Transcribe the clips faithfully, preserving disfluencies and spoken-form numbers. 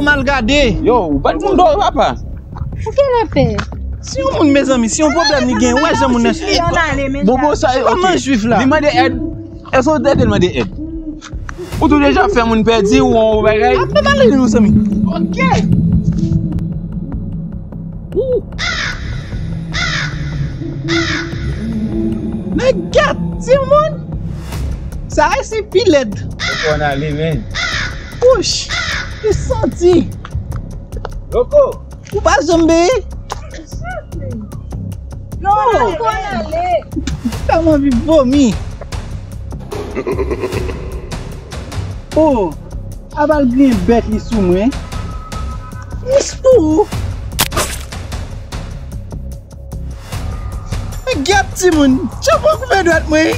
Mal gade. Yo, ou pa t moun dòre, papa. Ou gen lapè. Si yon moun, mezanmi, si yon pwoblèm li gen, wè jan moun nan. Bobo sa, ok. Kòman jwif la? Li mande èd. Èske ou te ede l mande èd? Ou tou deja fè moun pèdi ou yon bagay? Apre pale nou, zanmi. Ok. Ou. Men gad, timoun. Sa a se pi lèd. Ou konn ale, men. Wouch, li santi. Loko. Ou pa janm beye? Yo, ou konn ale. Sa m anvi vomi. Oh, a bal griyen bèt li sou mwen. Mis pou ou. Men gad timoun, tchòpò koupe dwèt mwen.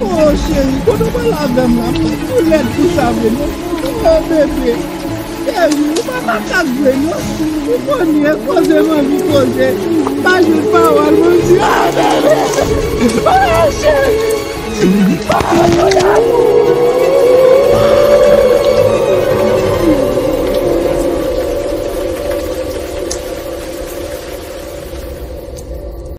Oh cheri, kote w pral avè m la? M tou lèd pou sa vre non. Oh bebe. Cheri, ou pa makak vre non. Ou konnen koze m anvi koze. Pa jwenn pawòl pou m di. Ah bebe. Ah cheri. Ah,